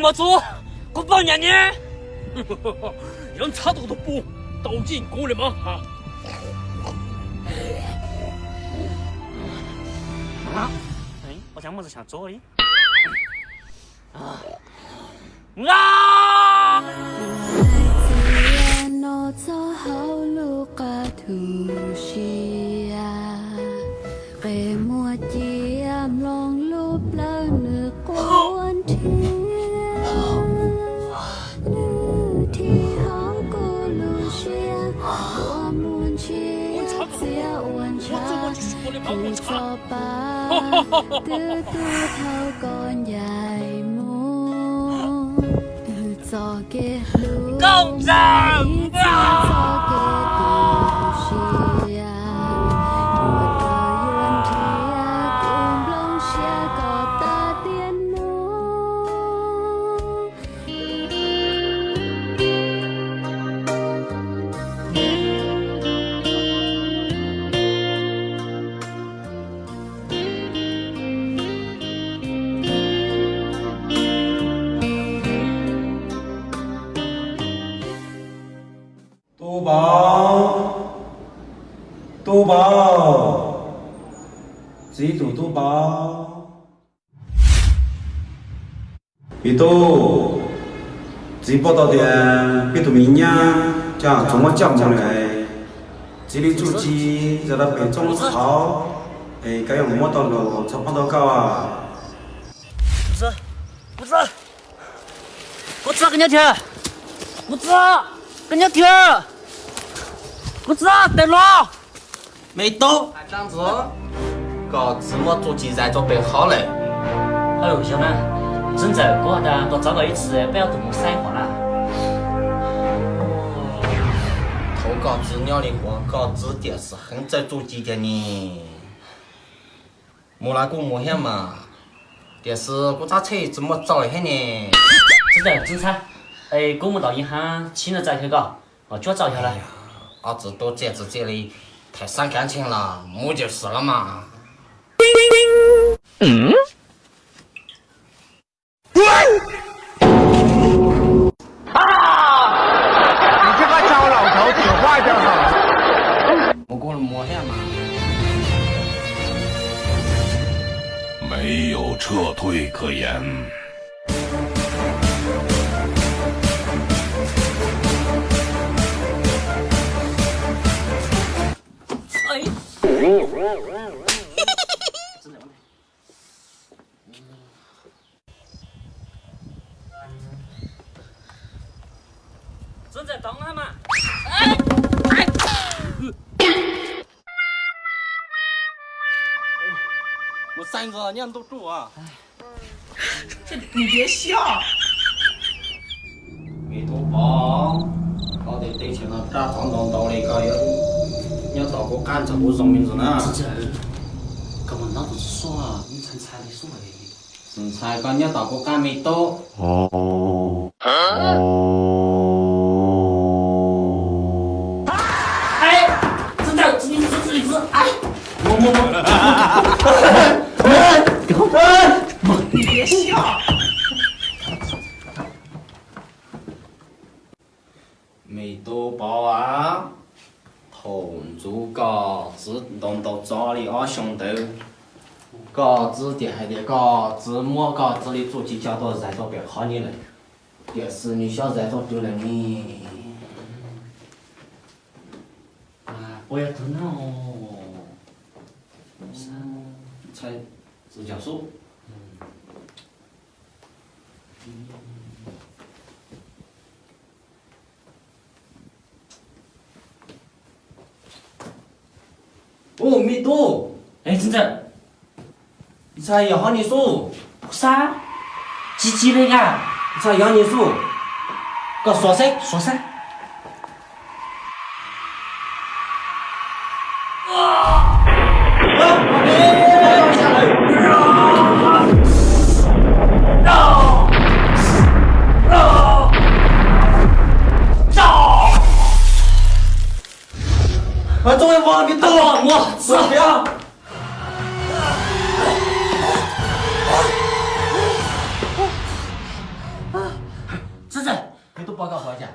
Mos txwv, kuv poj niam ne? Yuav ntxhab tau tus pub tau yeej kuv li mas. Ua cas muaj txog xyom txuv li? Txiav no txog hauv lub qab thu siab, qe muag cia mloog lub plawv nws quaj nrhiav, nws dhia hauv kuv lub siab, ua muag ntshiab txiav ua ntshav, tus txoj pa twb tuag thaum koj ncaim mus. Txoj kev hlub ib txhis txoj kev tu siab, yuav tau yuav nrhiav kuv nplooj siab koj tas tiam no. Tub Npauv, Tub Npauv, txiv tus Tub Npauv. Me tub, txiv paub tau tias peb tus me nyab cas txawm muab coj mus lawm. Txiv li txuj ci zaj dab pem txob qhauv es koj yuav mus muab tau los txhob poob tau koj. Kuv txaj, kuv txaj, koj nyob tiag? Kuv txaj, koj nyob tiag? Kuv txaj, tes los. Me tub, koj txiv muab txuj ci zais tau pem qhov lawm. Yog na, txiv ntxawm, kuv has tas tuaj txog koj ib txhis peb ob tug mus saib qhov na. Thaum koj txiv nyob li qhov koj txiv tiam sis heev txawj txuj ci tiag ne. Mus los kuj mus thiab mas, tiam sis kuv txhab tsheb tsis muaj txaus thiab ne. Txiv ntxawm, txiv ntxhais, kuv mus tom yim hav tshib no txais kawg koj, ho tsuab txaus yog lawm. Ob txiv tub txiaj txiv txiaj li, thaum xab kav ntshee los mus ces xwm los mas. Mus kuj mus thiab mas. 没有撤退可言。 Txiv ntxawm, tov mas. Mus xeeb ntxov nyob ntuj ruj as. Me tub Pov, koj tej teb chaws no raj txov ntau ntau li, koj yuav nyob tom kuv qab nrog kuv zoo me ntsis na. Koj mus ntaus tus xua, ntxhais ntxhais li xwb. Ntxhais koj nyob tom kuv qab me tub. Me tub Pov a, thaum ntxov koj txiv ntaus ntaus txov li ob xyoo ntawd, koj txiv tias hais tias koj txiv muab koj txiv li txuj ci coj tuaj zais tau pem qhov ni lawm, tiam sis nws xyob zais tau twg lawm ne? Puas yog tus no? Ntshai txiv cov xub. Ub, me tub. Ntshai yog hov ni xub. Xab, tsis tsis li a. Ntshai yog hov ni xub. Koj xuas seb, xuas seb. Txooj ua me tub, ua txwv thiab. Tub Pov, koj ua cas?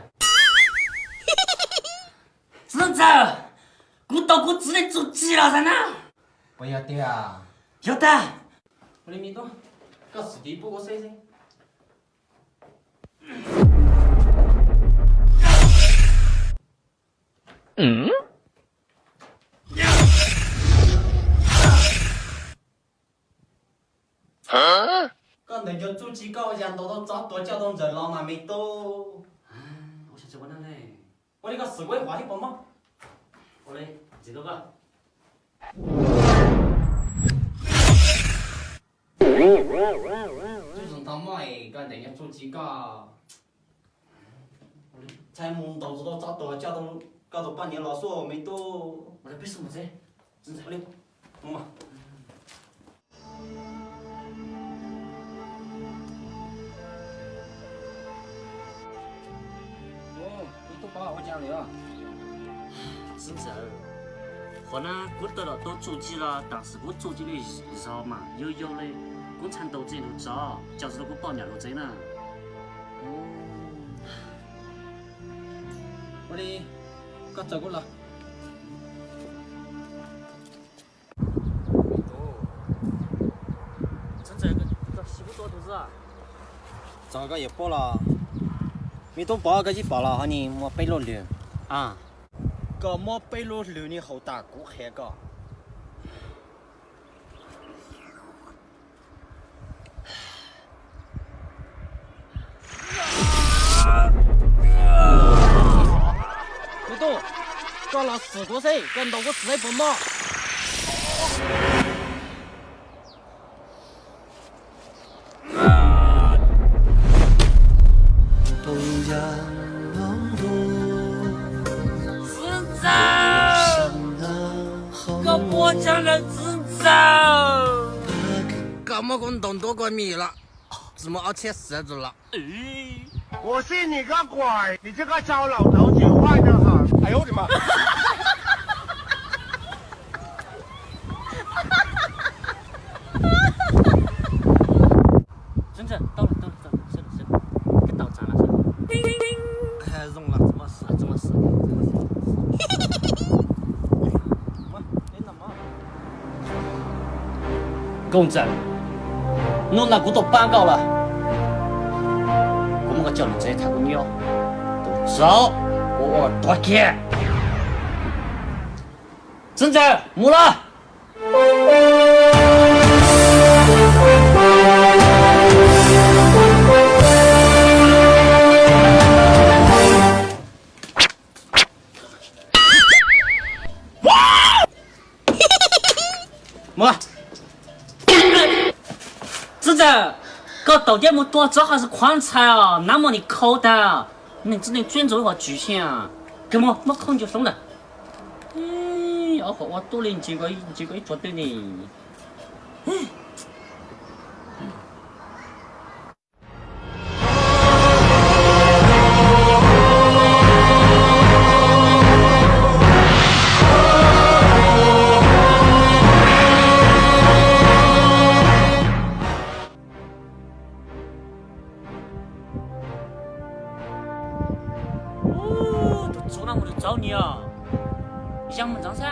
Txiv ntxawm, kuv tau kuv txiv lub txuj ci los xav na. Puas yog tiag? Yog tag. Ua li me tub, koj xwm tiv pub kuv saib xwb. Koj ntawm cov txuj ci koj ua cas ntaus tau txob tuag coj tau ntxawm los mas me tub? Ua li koj xwm kuv ib qho thiab puas mob? Ua li, ntxiv tuaj koj. Tub zoo tau mob es koj ntawm cov txuj ci koj ntxhais mus ntaus tau txob tuag coj koj tus poj niam los xwb me tub. Ua li peb xub mus xwb. Mus mas. Tub Pov, ua cas lawm? Txiv ntxawm, qhov na kuv tau los tau txuj ci los tam sim kuv txuj ci li zog mas yau yau li. Kuv ntshai ntaus txij ntaus tso, coj tsis tau kuv poj niam los tsev na. Ua li, koj txawm kuv los. Txawm koj yuav paub los, me tub Pov, koj tsis pom los ho ni muaj peb lub hlwb. Koj muab peb lub hlwb ni haus tas kuv qhia koj. Me tub, koj los xwm kuv xwb, koj ntaus kuv xwb puas mob? Txiv ntxawm, koj puas tsav lawm txiv ntxawm? Koj muab kuv ntaus ntuav kua mis lawm, tsis muaj ob txhiab xav tus los. 我信你个鬼！你这个糟老头子坏得很。哎呦我的妈！ Txiv ntxawm, tau lawm, tau lawm, tau lawm, sawv daws, sawv daws, koj tau tsav lawm, sawv daws. Zoo lawm, tsis muaj sia, tsis muaj sia, tsis muaj sia. Nkauj ntxawm, hnub no kuv tau pab koj lawm, kuv muab koj coj lug tsev tham kuv nyob, tus tsov, kuv ua tuag kiag. Txiv ntxawm, mus los. Mus. Txiv ntxawm, koj tau tias mus tua tsov hauv xwb qhuav ntxhais os, nab muaj nim khau tag, neeg txiv neej tsuab ntxuav ib qho tswv xwb. Kawg mus, muab khaub ncaws hloov lawm. Ob qho ua tuaj li ntsis ko ib tsuag twg ni. Tus tsov no mus tus tsov ni os, yeej mus ntxov xwb.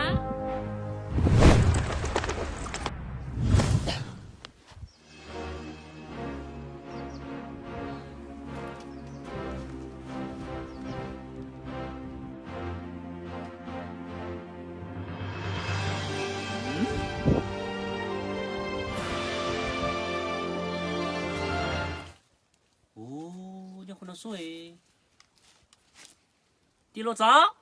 Ua, nyob qhov no xwb. Tij laug tsov,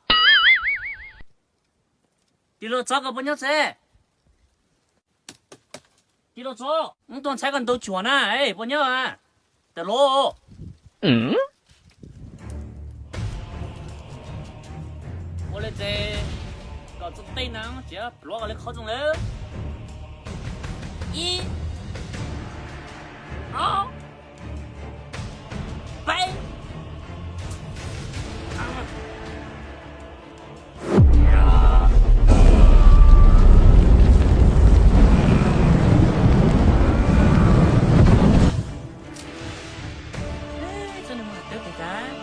tij laug tsov, koj puas nyob tsev? Tij laug tsov, wb tuaj ntshai koj ntau cuag na, puas nyob? Tij laug, ua li ces kom txog tej na tsis pluav koj li qhov rooj lawm. Ib, ob, peb. Txoj niag muag tawv tes tas.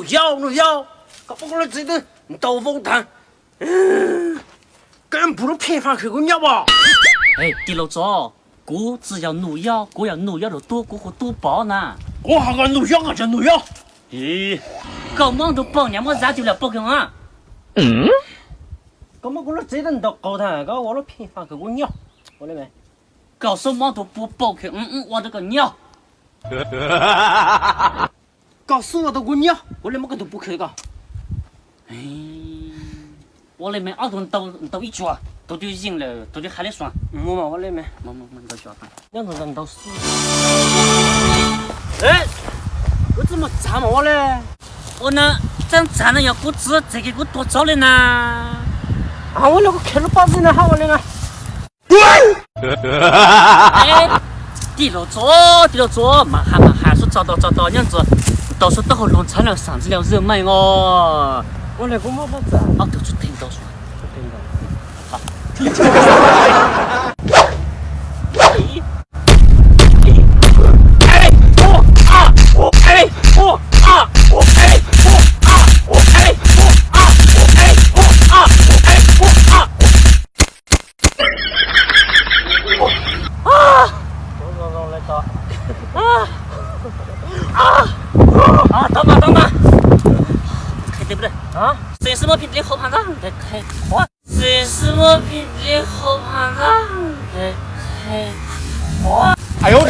Yog Nuj Yob, koj pom kuv lub txiv twb ntaus vau tag, koj yuav mus lub pheej faj khwv kuv nyob os. Tij laug Txov, kuv txawm yog Nuj Yob, kuv yog Nuj Yob tus tub, kuv hu Tub Pov na. Kuv ho yog Nuj Yob, koj tsis yog Nuj Yob. Koj muab tus paum niam muab zab tus lam paum kiag a. Koj muab kuv lub txiv twb ntaus qaug tag, koj ua lub pheej faj khwv kuv nyob. Koj xub muab tus pua paum kiag ua rau koj nyob. Koj xub ua tau kuv nyob, kuv li muab koj tus pua khwv koj. Ua li me ob tug ntaus ib tsuas, tus twb yeej lawm, tus twb hais li suav. Mus ua li me. Nyob ntawd ntaus xwb. Kuv txawj mus txav mas ua li. Ua na, txawj txav na yog kuv txwv txev kiag kuv tuag txog li na. Ua li kuv khiav lub pob zeb na ha ua li na. Tij laug Txov, tij laug Txov, mas has mas has xub txog tau txog tau nyob ntxuav, tau xub taub hau luag ntxhab lawm xam ntxi li zaj meej os. Ua li kuv muab pob txav ob tug tsis theej tau xwb. Tau mas, tau mas. Qhia tias, xes xwb muab phij dlib hauv pha ntag, qhia qhov. Xes xwb muab phij dlib hauv pha ntag, qhia qhov. Ai ub,